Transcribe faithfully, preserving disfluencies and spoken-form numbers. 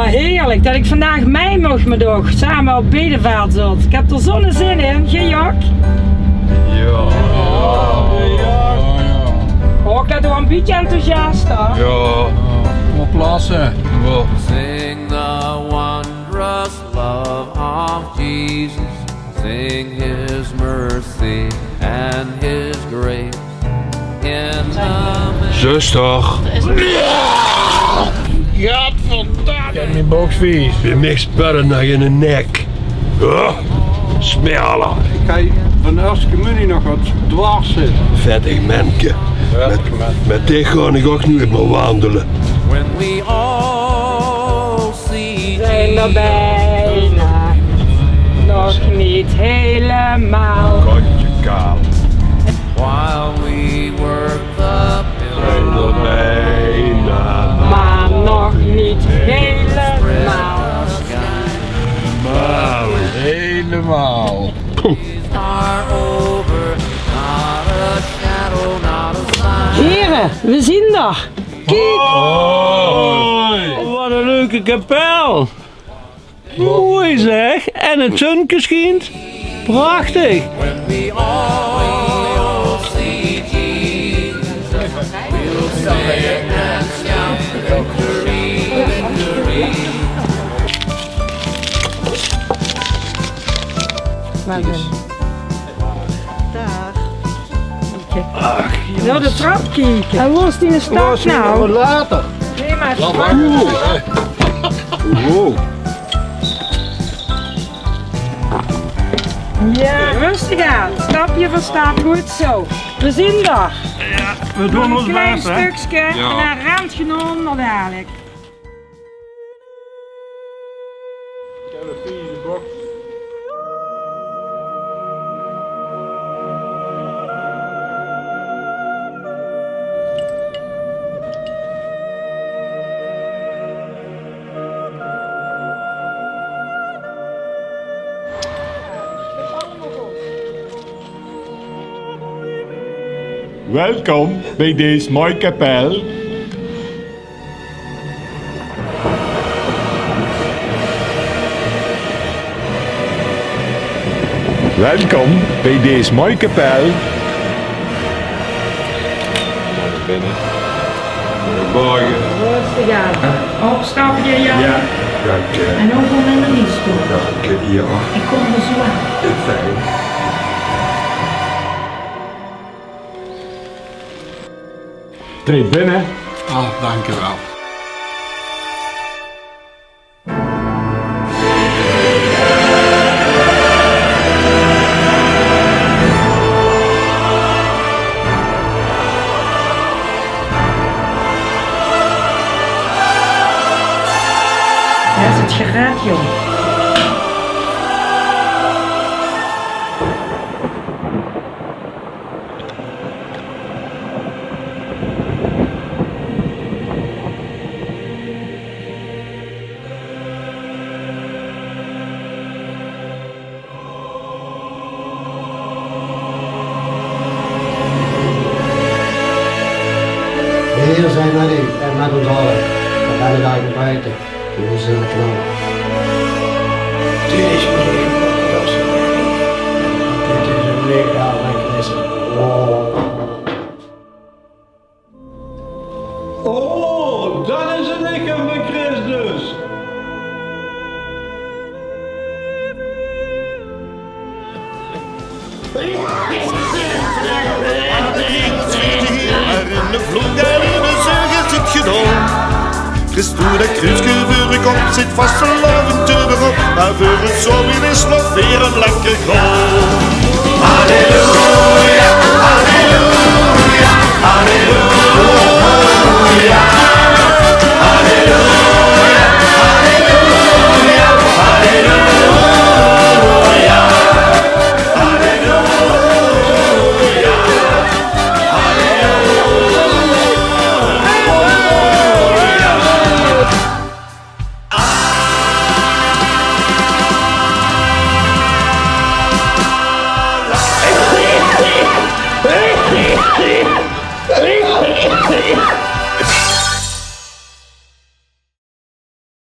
Heerlijk det ik vandaag mei moch, mer toch same op Bedevaart zult. Ik heb d'r zo'n zin in, geer, Jack? Ja. Oh, ik heb toch een beetje enthousiast, hè? Ja. Oplossen. Ja. Sing the wondrous love of Jesus. Sing his mercy and his grace. Zuster. Godverdomme. Ik heb mijn box vies. Je mag spellen naar je nek. Ugh. Smerla. Ik ga van de eerste communie nog wat dwars zitten. Vettig menke. Met, met dich ga ik ook nooit meer wandelen. When we all We zijn er bijna. Nog niet helemaal. Kotje kaal. While we work the... We zijn er bijna. Maar nog niet helemaal. Helemaal. Helemaal. Are over. Not a shadow, not a sign. Heren, we zien er. Kiek. Hoi. Wat een leuke kapel. Mooi zeg, en het zunke schijnt. Prachtig. When we all see Jesus, we'll say and shout victory, victory. Daag. Ach, jao. Nao de trap kieke. En wo is die stap nou? Wat later. Nee, maar... Wow. Ja, rustig aan. Stapje voor stap. Goed zo. We zien er. Ja, we doen ons best, hè? Nog een klein stukje en dan rent genomen dadelijk. Welkom bij deze mooie kapel. Welkom bij deze mooie kapel. Binnen. Goedemorgen. Rustig aan. Opstappen, Jan. Ja, dank je. En ook om in de lies toe. Dank je, ja. Ik kom er zo aan. Fijn. Treed binnen. Ah, dank u wel. Is het gered, jong? De Heer zij met u en met ons allen. Laten we daar gebruiken. Dit is een knal. Dit is een knal. Dit is een lichaam van Christus. Oh. Oh, dat is het lichaam van Christus. Maar in de vloek en in de zorg is het gedaan. Christus, dat kruuske veur uch kop zit vastelaovend te begon, maar veur uch zoeë wie is nog weer een lekker goal. Halleluja, halleluja, halleluja.